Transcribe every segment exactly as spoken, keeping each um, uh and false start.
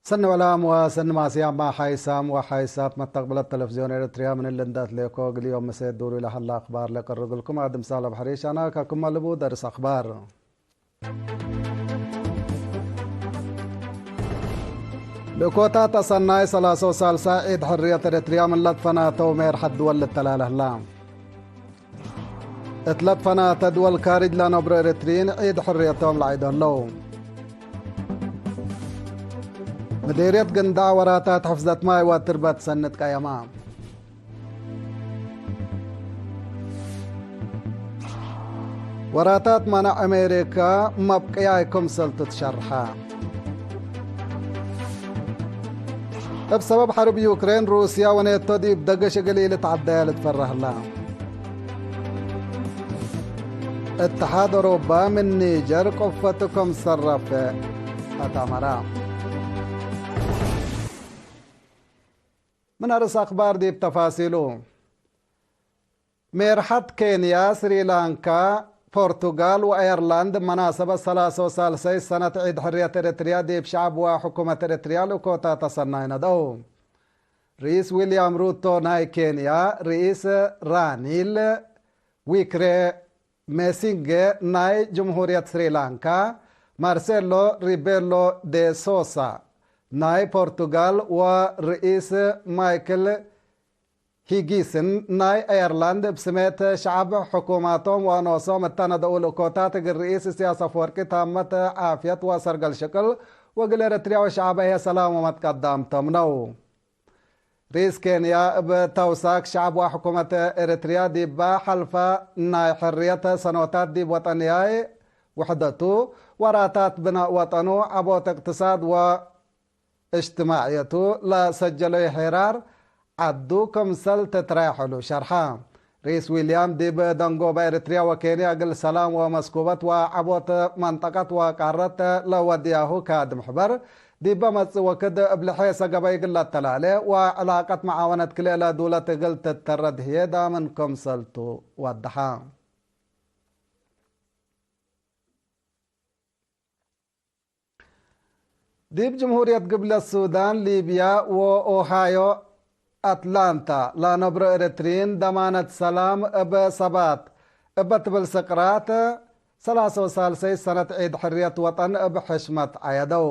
ሰኒ ወላም ወሰኒ ማስያማ ሓይሳም ወሓይሳት መተቅብለት ተለፍዝዮን ኤረትርያ፣ ምን እሊ እንደ አትሌኮ እግል ዮም ምሴት ዱሉ ለሀላ አክባር ለቀርብ እግልኩም አድም ሳለ ባሕሪ ሻና ከክመ ልቡ ደርስ አክባር። ልእኮታት አሰናይ ሰላሰ ወሳልሳይ ዒድ ሕርየት ኤረትርያ ምን ለትፈናተው ሜርሐት ድወል ልተላለህላ። እት ለትፈናተ ድወል ካርጅ ለነብሮ ኤረትርዪን ዒድ ሕርየቶም ለዐይዶ ህለው። ምዴርየት ግንዳዕ ወራታት ሕፍዘት ማይ ወትርበት ሰኒ ትቀየማ። ወራታት መናዕ አሜሪካ መብቅያይ ክምሰል ትትሸርሐ። እብ ሰበብ ሐርብ ዩክሬን፣ ሩስያ ወኔቶ ዲብ ደገሽ እግል ኢልትዐደየ ልትፈረህ ህላ። እትሓድ አውሮፓ ምን ኒጀር ቆፈቱ ክምሰል ረፍዕ አትአመረ። ምን አርእስ አክባር ዲብ ተፋሲሉ። ሜርሐት ኬንያ፣ ስሪላንካ፣ ፖርቱጋል ወአየርላንድ መናሰበት ሰላሰ ወሳልሰይ ሰነት ዒድ ሕርየት ኤረትርያ ዲብ ሸዐብ ወሕኩመት ኤረትርያ ልእኮታት አሰናይ ነድአው። ርኢስ ዊልያም ሩቶ ናይ ኬንያ፣ ርኢስ ራኒል ዊክሬ ሜሲንጌ ናይ ጅምሁርየት ስሪላንካ፣ ማርሴሎ ሪቤሎ ዴ ሶሳ ናይ ፖርቱጋል ወርኢስ ማይክል ሂጊስን ናይ አየርላንድ እብ ስሜት ሸዐብ ሕኩማቶም ወኖሶም እተ ነደኡ ልእኮታት እግል ርኢስ እስያስ አፈወርቂ ታመት ዓፍየት ወሰርገል ሽቅል ወእግል ኤረትርያ ወሸዐበ ህዬ ሰላም ወመትቀዳም ተምነው። ርኢስ ኬንያ እብ ተውሳክ ሸዐብ ወሕኩመት ኤረትርያ ዲበ ሐልፈ ናይ ሕርየት ሰኖታት ዲብ ወጠንያይ ውሕደቱ፣ ወራታት ብናእ ወጠኑ፣ ዐቦት እቅትሳድ ወእጅትማዕየቱ ለሰጀለዩ ሄራር ዐዱ ክምሰል ትትራይ ሐሉ ሸርሐ። ርኢስ ዊልያም ዲብ ደንጎበ ኤረትርያ ወኬንያ እግል ሰላም ወመስኩበት ወዐቦት መንጠቀት ወቃረት ለወድያሁ ካድም ሕበር፣ ዲበ መጽእ ወክድ እብ ልሔሰ ገበይ እግል ለተላሌ ወዕላቀት መዓወነት ክልኤ ለዱለት እግል ትተረድ ህዬ ዳምን ክምሰልቱ ወደሐ። ዲብ ጅምሁርየት ግብለት ሱዳን፣ ሊብያ ወኦሃዮ አትላንታ ለነብሮ ኤረትርዪን ደማነት ሰላም እብ ሰባት እበ ትብል ስቅራት፣ ሰላሰ ወሳልሰይ ሰነት ዒድ ሕርየት ወጠን እብ ሕሽመት ዐየደው።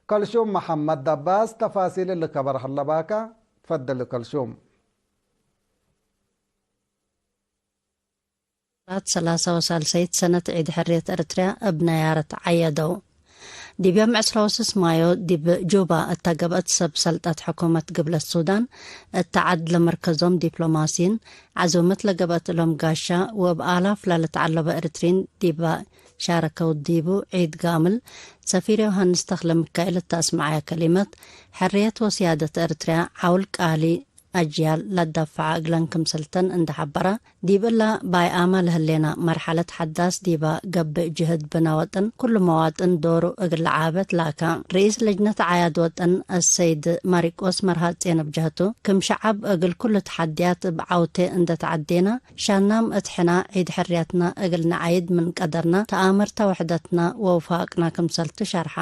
ከልሹም መሐመድ ደባስ ተፋሲል እሊ ከበር ሀለባከ። ትፈደል ከልሹም። ራት ሰላሳ ወሳልሰይት ሰነት ዒድ ሕርየት ኤርትርያ እብ ነያረት ዐየደው። ዲብ ዮም ዕስራ ወስስ ማዮ ዲብ ጁባ እተ ገብአት ሰብ ሰልጠት ሕኩመት ግብለት ሱዳን፣ እተ ዐድ ለመርከዞም ዲፕሎማሲን፣ ዐዙመት ለገብአት እሎም ጋሻ ወእብ አላፍ ለልትዐለበ ኤርትሪን ዲበ ሻረከው ዲቡ ዒድ ጋምል፣ ሰፊር ዮሃንስ ተክለሚካኤል እተ አስመዐየ ከሊመት፣ ሕርየት ወስያደት ኤርትርያ ዐውል ቃሊ አጅያል ለደፍዐ እግለን ክምሰልተን እንዴ ሐበረ፣ ዲብ እለ ባይአመ ለህሌነ መርሐለት ሐዳስ ዲበ ገብእ ጅህድ ብነ ወጠን ኩሉ መዋጥን ዶሩ እግል ለዓበት ላከ። ርኢስ ለጅነት ዐያድ ወጠን አሰይድ ማሪቆስ መርሃጼን እብ ጀህቱ፣ ክም ሸዐብ እግል ኩሉ ተሐድያት እብ ዐውቴ እንዴ ተዐዴነ፣ ሻናም እት ሕና ዒድ ሕርያትና እግል ነዐይድ ምን ቀደርና ተአምርተ ውሕደትና ወውፋቅና ክምሰልቱ ሸርሐ።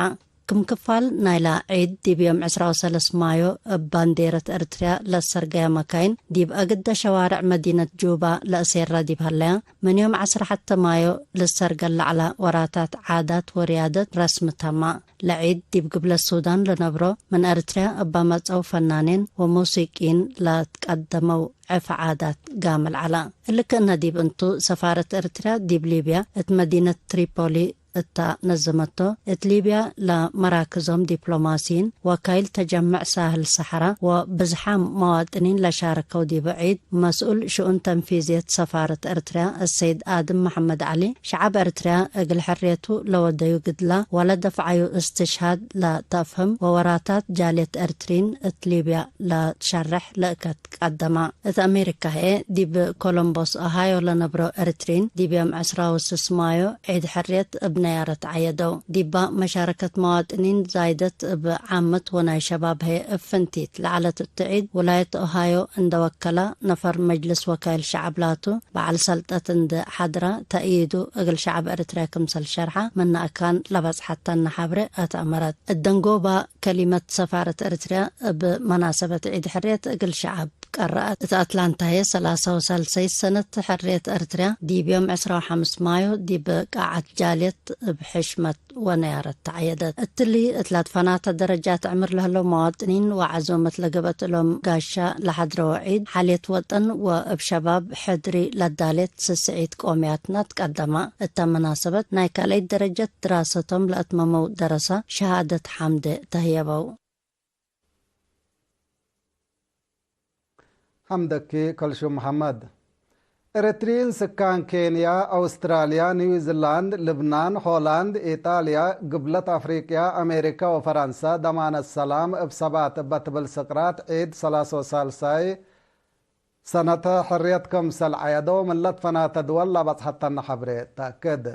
ክም ክፋል ናይላ ዒድ፣ ዲብ ዮም ዕስራ ወሰለስ ማዮ እብ ባንዴረት ኤርትርያ ለሰርገየ መካይን፣ ዲብ አግደ ሸዋርዕ መዲነት ጁባ ለእሴራ ዲብ ሀለያ፣ ምን ዮም ዐስራ ሐተ ማዮ ልሰርገል ለዐላ ወራታት ዓዳት ወርያደት ረስሚ ተማ። ለዒድ፣ ዲብ ግብለት ሱዳን ለነብሮ ምን ኤርትርያ እበ መጽአው ፈናኔን ወሙሲቂን ለትቀደመው ዕፍ ዓዳት ጋምል ዐላ። እሊ ክእነ ዲብ እንቱ፣ ሰፋረት ኤርትርያ ዲብ ሊብያ እት መዲነት ትሪፖሊ እታ ነዘመቶ፣ እት ሊብያ ለመራክዞም ዲፕሎማሲይን፣ ወካይል ተጀምዕ ሳህል ሰሐራ ወብዝሓም መዋጥኒን ለሻረከው ዲብ ዒድ፣ መስኡል ሽኡን ተንፊዝየት ሰፋረት ኤርትርያ አሰይድ አድም መሐመድ ዐሊ፣ ሸዐብ ኤርትርያ እግል ሕርየቱ ለወደዩ ግድላ ወለደፍዐዩ እስትሽሃድ ለተፍህም ወወራታት ጃልየት ኤርትሪን እት ሊብያ ለትሸርሕ ለእከት ቀደማ። እት አሜሪካ ህዬ፣ ዲብ ኮሎምቦስ ኦሃዮ ለነብሮ ኤርትሪን፣ ዲብ ዮም ዕስራ ወስስ ማዮ ዒድ ሕርየት እብ ነያረት ዐየደው። ዲባ መሻረከት መዋጥኒን ዛይደት እብ ዓመት ወናይ ሸባብ ህዬ እብ ፍንቲት ለዐለት እቱ ዒድ፣ ውላየት ኦሃዮ እንደ ወከላ ነፈር መጅልስ ወካይል ሸዐብ ላቱ በዐል ሰልጠት እንደ ሐድራ፣ ተእይዱ እግል ሸዐብ ኤረትርያ ክምሰል ሸርሐ፣ ምነ አካን ለበጽሐት ተነ ሐብሬ አትአመረት። እደንጎባ ከሊመት ሰፋረት ኤረትርያ እብ መናሰበት ዒድ ሕርየት እግል ሸዐብ ቀረአት። እት አትላንታ ህዬ ሰላሳ ወሳልሰይት ሰነት ሕርየት ኤረትርያ ዲብ ዮም ዕስራ ወሐምስ ማዮ ዲብ ቃዐት ጃልየት እብ ሕሽመት ወነያረት ተዐየደት። እትሊ እት ለትፈናተ ደረጃት ዕምር ለህለው መዋጥኒን ወዐዞመት ለገብአት እሎም ጋሻ ለሐድረወ ዒድ፣ ሐልየት ወጠን ወእብ ሸባብ ሕድሪ ለዳሌት ስስዒት ቆምያትና ትቀደማ። እተ መናሰበት ናይ ካልአይት ደረጀት ድራሰቶም ለአትመመው ደረሰ ሸሃደት ሐምዴ ተህየበው። ሐምደኪ ከልሹም መሐመድ። ኤረትርዪን ስካን ኬንያ፣ አውስትራልያ፣ ኒውዚላንድ፣ ልብናን፣ ሆላንድ፣ ኢጣልያ፣ ግብለት አፍሪቅያ፣ አሜሪካ ወፈረንሰ ደማነት ሰላም እብ ሰባት እበ ትብል ስቅራት ዒድ ሰላስ ወሳልሳይ ሰነተ ሕርየት ክምሰል ዐየደው ምን ለትፈናተ ድወል ለበጽሐተነ ሐብሬ ተአክድ።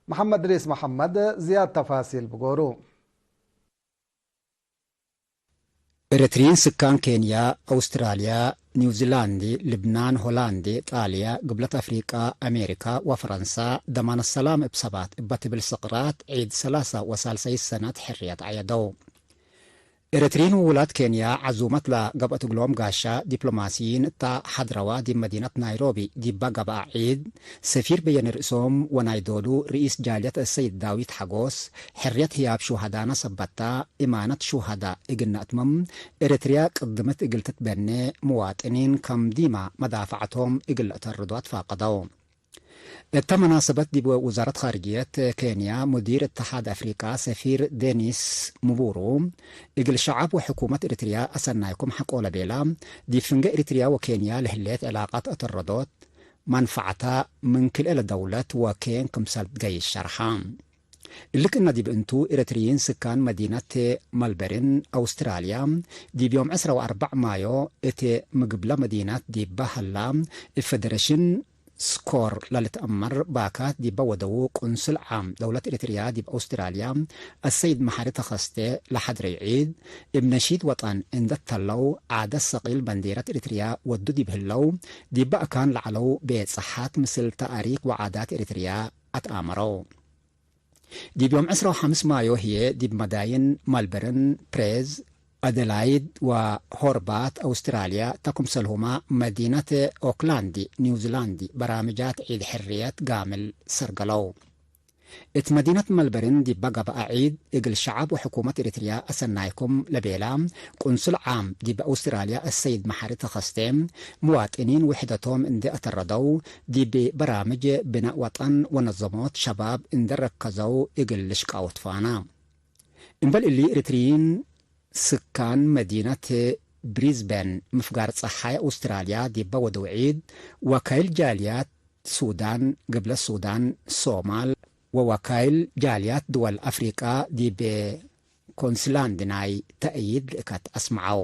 መሐመድ እድሪስ መሐመድ ዝያድ ተፋሲል ብጎሩ። ኤረትርዪን ስካን ኬንያ፣ አውስትራልያ፣ ኒውዚላንድ፣ ልብናን፣ ሆላንድ፣ ጣልያ፣ ግብለት አፍሪቃ፣ አሜሪካ ወፈረንሳ ደማነት ሰላም እብ ሰባት እበ ትብል ስቅራት ዒድ ሰላሳ ወሳልሰይት ሰነት ሕርየት ዐየደው። ኤረትርዪን ውውላት ኬንያ ዐዙመት ለገብአት እግሎም ጋሻ ዲፕሎማስይን እተ ሐድረዋ ዲብ መዲነት ናይሮቢ ዲባ ገብአ ዒድ፣ ሰፊር በየነ ርእሶም ወናይ ዶሉ ርኢስ ጃልየት አሰይድ ዳዊት ሐጎስ፣ ሕርየት ህያብ ሹሀዳነ ሰበታ፣ እማነት ሹሀዳ እግል ነአትምም፣ ኤረትርያ ቅድምት እግል ትትበኔ፣ ምዋጥኒን ከም ዲማ መዳፈዐቶም እግል ለአተርዶ አትፋቀደው። እተ መናሰበት ዲብ ውዛረት ኻርጅየት ኬንያ ሙዲር እተሓድ አፍሪቃ ሰፊር ዴኒስ ሙቡሩ፣ እግል ሸዐብ ወሕኩመት ኤሪትርያ አሰናይኩም ሐቆ ለቤላ፣ ዲብ ፍንገ ኤሪትርያ ወኬንያ ለህሌት ዕላቀት አተረዶት መንፈዐታ ምን ክልኤ ለደውለት ወኬን ክምሰል ትገይስ ሸርሐ። እሊ ክእነ ዲብ እንቱ፣ ኤረትርዪን ስካን መዲነት መልበርን፣ አውስትራልያ፣ ዲብ ዮም ዕስራ ወአርበዕ ማዮ እት ምግብለ መዲነት ዲበ ሀላ፣ እብ ፌደሬሽን ስኮር ለልትአመር ባካት ዲበ ወደዉ ቁንስል ዓም ደውለት ኤረትርያ ዲብ አውስትራልያ፣ አሰይድ መሐሪ ተኸስቴ፣ ለሐድረዩ ዒድ፣ እብ ነሺድ ወጠን እንዴ ተለው፣ ዓደት ሰቂል በንዴረት ኤረትርያ ወዱ ዲብ ህለው፣ ዲበ አካን ለዐለው ቤጽሐት ምስል ተአሪክ ወዓዳት ኤረትርያ አትአመረው። ዲብ ዮም ዕስራ ወሐምስ ማዮ ህዬ፣ ዲብ መዳይን መልበርን፣ ፕሬዝ፣ አደላይድ ወሆርባት አውስትራልያ፣ እተ ክምሰልሁመ መዲነት ኦክላንድ ኒውዚላንድ፣ በራምጃት ዒድ ሕርየት ጋምል ሰርገለው። እት መዲነት መልበርን ዲበ ገብአ ዒድ፣ እግል ሸዐብ ወሕኩመት ኤሪትርያ አሰናይኩም ለቤላ፣ ቁንሱል ዓም ዲብ አውስትራልያ አሰይድ መሐሪ ተኸስቴ፣ ምዋጥኒን ውሕደቶም እንዴ አተረደው፣ ዲብ በራምጅ ብናእ ወጠን ወነዘሞት ሸባብ እንዴ ረከዘው እግል ልሽቃወት ፋና። እምበል እሊ፣ ኤሪትርዪን ስካን መዲነት ብሪዝበን ምፍጋር ጸሓይ አውስትራልያ ዲበ ወደው ዒድ፣ ወካይል ጃልያት ሱዳን፣ ግብለት ሱዳን፣ ሶማል፣ ወወካይል ጃልያት ድወል አፍሪቃ ዲብ ኮንስላንድ ናይ ተእይድ ልእከት አስመዐው።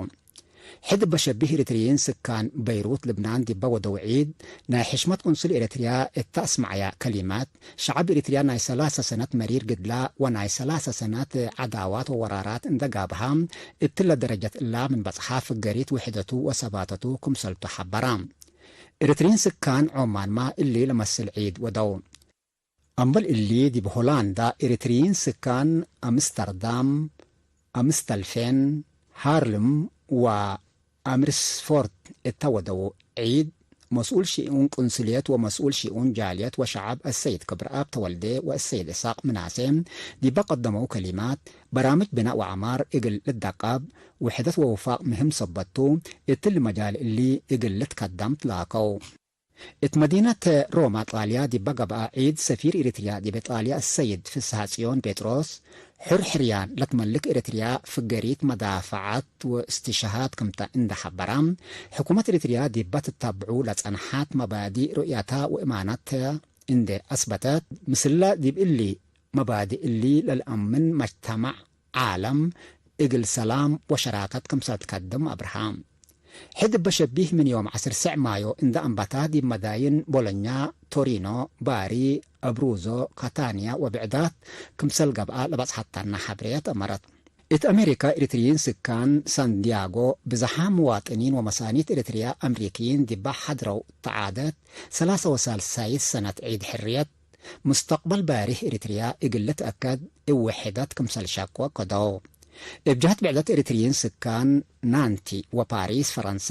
ሕድ እበ ሸቢህ፣ ኤሪትርዪን ስካን በይሩት ልብናን ዲበ ወደው ዒድ፣ ናይ ሕሽመት ቁንሱል ኤሪትርያ እተ አስመዐያ ከሊመት፣ ሸዐብ ኤሪትርያ ናይ ሰላሰ ሰነት መሪር ግድላ ወናይ ሰላሰ ሰነት ዐዳዋት ወወራራት እንደ ጋብሃ፣ እትለ ደረጀት እላ ምን በጽሓ ፍገሪት ውሕደቱ ወሰባተቱ ክምሰልቱ ሐበራ። ኤሪትርዪን ስካን ዖማንማ እሊ ለመስል ዒድ ወደው። አምበል እሊ፣ ዲብ ሆላንዳ ኤሪትርዪን ስካን አምስተርዳም፣ አምስተልፌን፣ ሃርልም ወአምርስፎርት እተ ወደው ዒድ፣ መስኡል ሽኡን ቁንስልየት ወመስኡል ሽኡን ጃልየት ወሸዐብ አሰይድ ክብረአብ ተወልዴ ወአሰይድ እስሐቅ ምናሴ ዲበ ቀደመው ከሊማት፣ በራምጅ ብናእ ወዐማር እግል ልደቀብ፣ ውሕደት ወውፋቅ ምህም ሰበት ቱ፣ እትሊ መጃል እሊ እግል ልትከደም ትላከው። እት መዲነት ሮማ ጣልያ ዲበ ገብአ ዒድ፣ ሰፊር ኤሪትርያ ዲብ ጣልያ አሰይድ ፍስሐጽዮን ጴጥሮስ፣ ሕር ሕርያን ለትመልክ ኤሪትርያ ፍገሪት መዳፈዐት ወእስትሽሃድ ክምተ እንደ ሐበራ፣ ሕኩመት ኤሪትርያ ዲበ ትታብዑ ለጸንሐት መባዲእ ሩእየተ ወእማነተ እንዴ አስበተት፣ ምስለ ዲብ እሊ መባዲእ እሊ ለልአምን መጅተመዕ ዓለም እግል ሰላም ወሸራከት ክምሰል ትከድም አብርሃ። ሕድ እበ ሸቢህ ምን ዮም ዐስር ሰዕ ማዮ እንደ አንበታ ዲብ መዳይን ቦሎኛ፣ ቶሪኖ፣ ባሪ፣ አብሩዞ፣ ካታንያ ወብዕዳት ክምሰል ገብአ ለበጽሐተነ ሐብሬት አመረት። እት አሜሪካ፣ ኤሪትርይን ስካን ሳንዲያጎ፣ ብዝሓም ምዋጥኒን ወመሳኒት ኤሪትርያ አምሪክይን ዲባ ሐድረው ተዓደት ሰላሰ ወሳልሳይት ሰነት ዒድ ሕርየት፣ ሙስተቅበል ባሪህ ኤሪትርያ እግል ልትአከድ እብ ውሕደት ክምሰል ሸቁ አከደው። እብ ጀህት ብዕደት ኤሪትርይን ስካን ናንቲ ወፓሪስ ፈረንሳ፣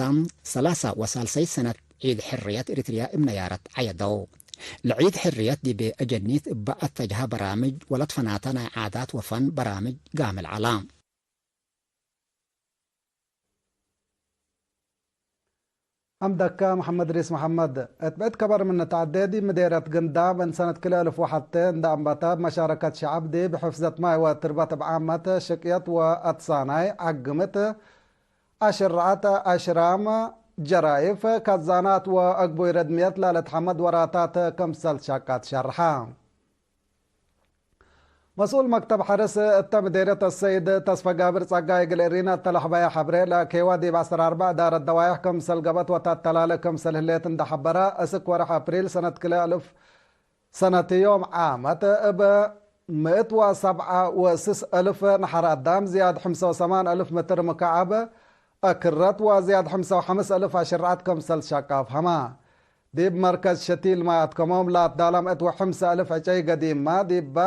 ሰላሳ ወሳልሳይት ሰነት ዒድ ሕርየት ኤሪትርያ እብ ነያረት ዐየደው። ለዒድ ሕርየት ዲብ አጀኒት እበ አተጅሀ በራምጅ ወለትፈናተ ናይ ዓዳት ወፈን በራምጅ ጋምል ዐላ። ሐምደከ መሐመድ ሪስ መሐመድ። እት ብዕድ ከበር ምን ተዐዴ፣ ዲብ ምዴርየት ግንዳብ እን ሰነት ክልኤ እልፍ ወሐቴ እንደ አንበተ፣ እብ መሻረከት ሸዐብ ዲብ ሕፍዘት ማይ ወትርበት እብ ዓመት ሽቅየት ወአትሳናይ ዐግምት፣ አሽርዐት፣ አሽራም፣ ጀራይፍ፣ ከዛናት ወአግቡይ ረድምየት ለልትሐመድ ወራታት ክምሰል ሸቃት ሸርሐ። መስኡል መክተብ ሐርስ እተ ምዴርየት አሰይድ ተስፈጋብር ጸጋይ እግል እሪነ እተ ለሐበየ ሐብሬ፣ ለኬዋ ዲብ ዐስር አርበዕ እዳረት ደዋይሕ ክምሰል ገበት ወተአተላለ ክምሰል ህሌት እንደ ሐበረ፣ እስክ ወርሕ አፕሪል ሰነት ክልኤ እልፍ ሰነት ዮም ዓመት እብ ምእት ወሰብዐ ወስስ እልፍ ነሐር አዳም፣ ዝያድ ሐምሳ ወሰማን እልፍ ምትር ምክዓብ አክረት ወዝያድ ሐምሳ ወሐምስ እልፍ አሽርዐት ክምሰል ሸቃ አፍሀመ። ዲብ መርከዝ ሸቲል ማይ አትከሞም ላትዳለም እት ወሐምሰ እልፍ ዕጨይ ገዲምመ ዲበ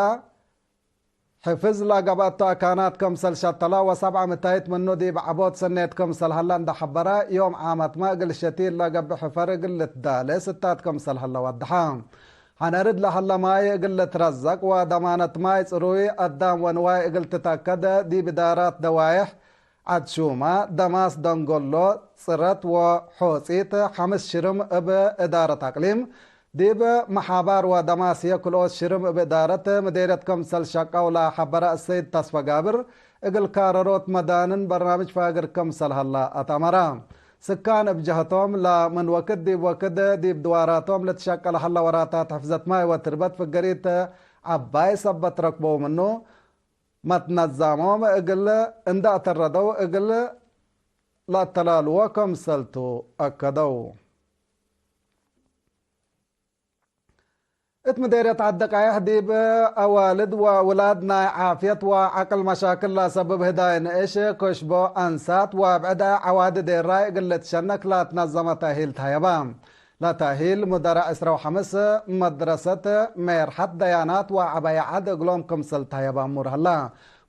ሕፍዝ ለገብአቶ አካናት ክምሰል ሸተለ ወሰብዐ ምታይት ምኑ ዲብ ዐቦት ሰኔት ክምሰል ሀለ እንደ ሐበረ፣ ዮም ዓመትመ እግል ሸቲል ለገብእ ሕፈር እግል ልትዳሌ ስታት ክምሰል ሀለ ወደሐ። ሐነርድ ለሀለ ማይ እግል ልትረዘቅ ወደማነት ማይ ጽሩይ አዳም ወንዋይ እግል ትተከደ ዲብ እዳራት ደዋይሕ ዐድ ሹመ፣ ደማስ ደንጎሎ፣ ጽረት ወሖጺት ሐምስ ሽርም እብ እዳረት አቅሊም፣ ዲብ መሓባር ወደማስየ ክልኦት ሽርም እብ እዳረት ምዴርየት ክምሰል ሸቀው ለሐበረ አሰይድ ተስፈጋብር፣ እግል ካረሮት መዳንን በርናምጅ ፋግር ክምሰል ሀለ አትአመረ። ስካን እብ ጀህቶም፣ ለምን ወክድ ዲብ ወክድ ዲብ ድዋራቶም ልትሸቀል ሀለ ወራታት ሕፍዘት ማይ ወትርበት ፍገሪት ዐባይ ሰበት ረክበው ምኑ፣ መትነዛሞም እግል እንደ አተረደው እግል ለአተላልዎ ክምሰልቱ አከደው። እት ምዴርየት ዐዲ ቀይሕ ዲብ አዋልድ ወውላድ ናይ ዓፍየት ወዐቅል መሻክል ለአሰብብ ህዳይ ንእሽ፣ ክሽቦ፣ አንሳት ወብዕድ ዐዋዲ ዴራይ እግል ልትሸነክ ለትነዘመ ተእሂል ተህየበ። ለተእሂል ሙደረ ዕስረ ወሐምስ መድረሰት ሜርሐት ደያናት ወዐበየ ዐድ እግሎም ክምሰል ተህየበ እሙር ሀላ።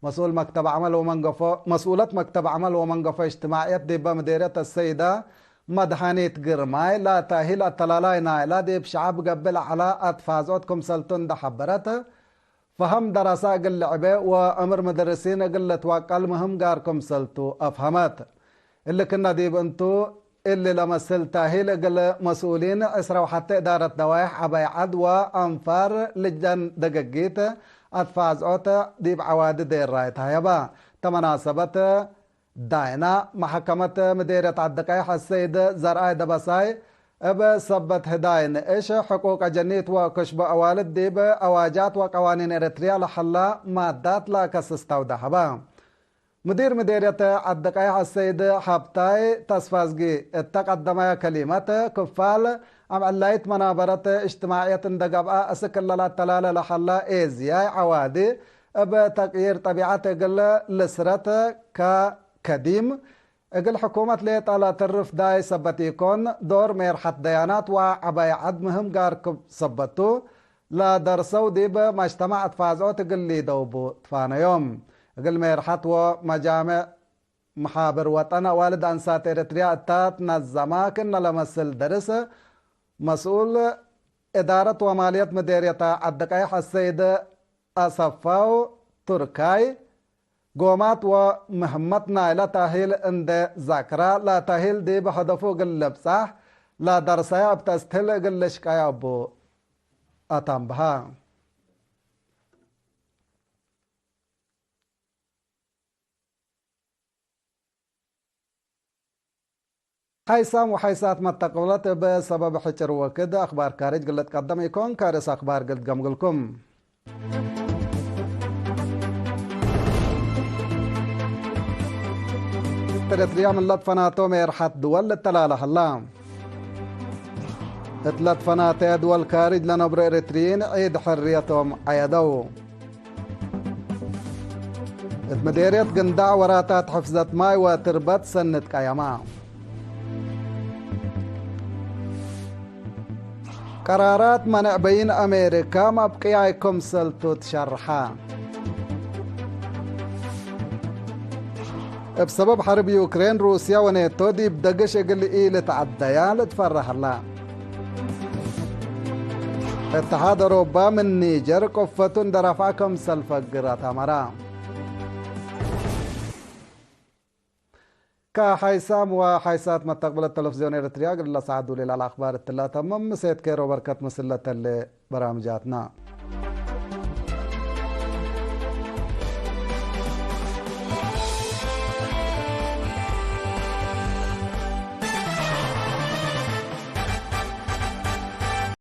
መስኡል መክተብ ዐመል ወመንገፎ፣ መስኡለት መክተብ ዐመል ወመንገፎ እጅትማዕየት ዲበ ምዴርየት አሰይደ መድሐኒት ግርማይ፣ ለተእሂል አተላላይ ናይለ ዲብ ሸዐብ ገብእ ለዐለ አትፋዝዖት ክምሰልቱ እንደ ሐበረት፣ ፈሀም ደረሰ እግል ልዕቤ ወእምር ምድርሲን እግል ልትወቀል ምህም ጋር ክምሰልቱ አፍሀመት። እሊ ክነ ዲብ እንቱ፣ እሊ ለመስል ተእሂል እግል መስኡሊን ዕስረ ወሐቴ እዳረት ደዋይሕ ዐባይ ዐድ ወአንፋር ልጀን ደገጊት አትፋዝዖት ዲብ ዐዋዲ ዴራይ ተህየበ። ተመናሰበት ዳይና መሐከመት ምዴርየት ዐዲ ቀይሕ አሰይድ ዘርአይ ደበሳይ፣ እብ ሰበት ህዳይ ንእሽ፣ ሕቁቅ አጀኒት ወክሽቦ አዋልድ ዲብ አዋጃት ወቀዋኒን ኤረትርያ ለሐላ ማዳት ለከስስ ተውደ ሀበ። ሙዲር ምዴርየት ዐዲ ቀይሕ አሰይድ ሀብታይ ተስፋዝጊ እተ ቀደመየ ከሊመት፣ ክፋል አምዕላይት መናበረት እጅትማዕየት እንደ ገብአ፣ እስክ እለ ለአተላለ ለሐላ ኤዝያይ ዐዋዲ እብ ተቅይር ጠቢዐት እግል ልስረት ከከዲም፣ እግል ሕኩመት ሌጠ ለትርፍ ዳይ ሰበት ኢኮን፣ ዶር ሜርሐት ደያናት ወዐባይ ዐድ ምህም ጋር ክብ ሰበቱ፣ ለደርሰው ዲብ መጅተማዕ ትፋዝዖት እግል ሊደውቡ ትፋነዮም። እግል ሜርሐት ወመጃምዕ መሓብር ወጠን አዋልድ አንሳት ኤረትርያ እታ ትነዘማ ክእነ ለመስል ደርስ፣ መስኡል እዳረት ወማልየት ምዴርየት ዐዲ ቀይሕ አሰይድ አሰፋው ቱርካይ፣ ጎማት ወምህመት ናይለ ተእሂል እንዴ ዘክረ፣ ለተእሂል ዲብ ሀደፉ እግል ልብጸሕ፣ ለደርሰየ እብ ተስትህል እግል ልሽቀየ እቡ አታንብሀ። ሓይሳም ወሓይሳት መተቅብለት እብ ሰበብ ሕጭር ወክድ አክባር ካርጅ ግልትቀደም ኢኮን፣ ካርስ አክባር ግልትገምግልኩም። ኤረትርያ ምን ለትፈናቶ ሜርሐት ድወል ልተላለ ሀላ። እት ለትፈናተየ ድወል ካርጅ ለነብሮ ኤረትርዪን ዒድ ሕርየቶም ዐየደው። እት ምዴርየት ግንዳዕ ወራታት ሕፍዘት ማይ ወትርበት ሰኒ ትቀየማ። ቀራራት መንዕ በይን አሜሪካ መብቅያይ ክምሰልቱ ትሸርሐ። እብ ሰበብ ሐርብ ዩክሬን፣ ሩስያ ወኔቶ ዲብ ደግሽ እግል ኢልትዐደያ ልትፈረህ ህላ። እትሓድ አውሮፓ ምን ኒጀር ቆፈቱ እንደ ረፍዐ ክምሰል ፈግር አታመራ። ከሐይሳም ወሐይሳት መተቅብለት ተለፍዝዮን ኤረትርያ እግል ለሰዓት ዱሌ ለአክባር እትላ ተምም። ምሴት ኬሮ በርከት ምስል ለተሌ በራምጃትና።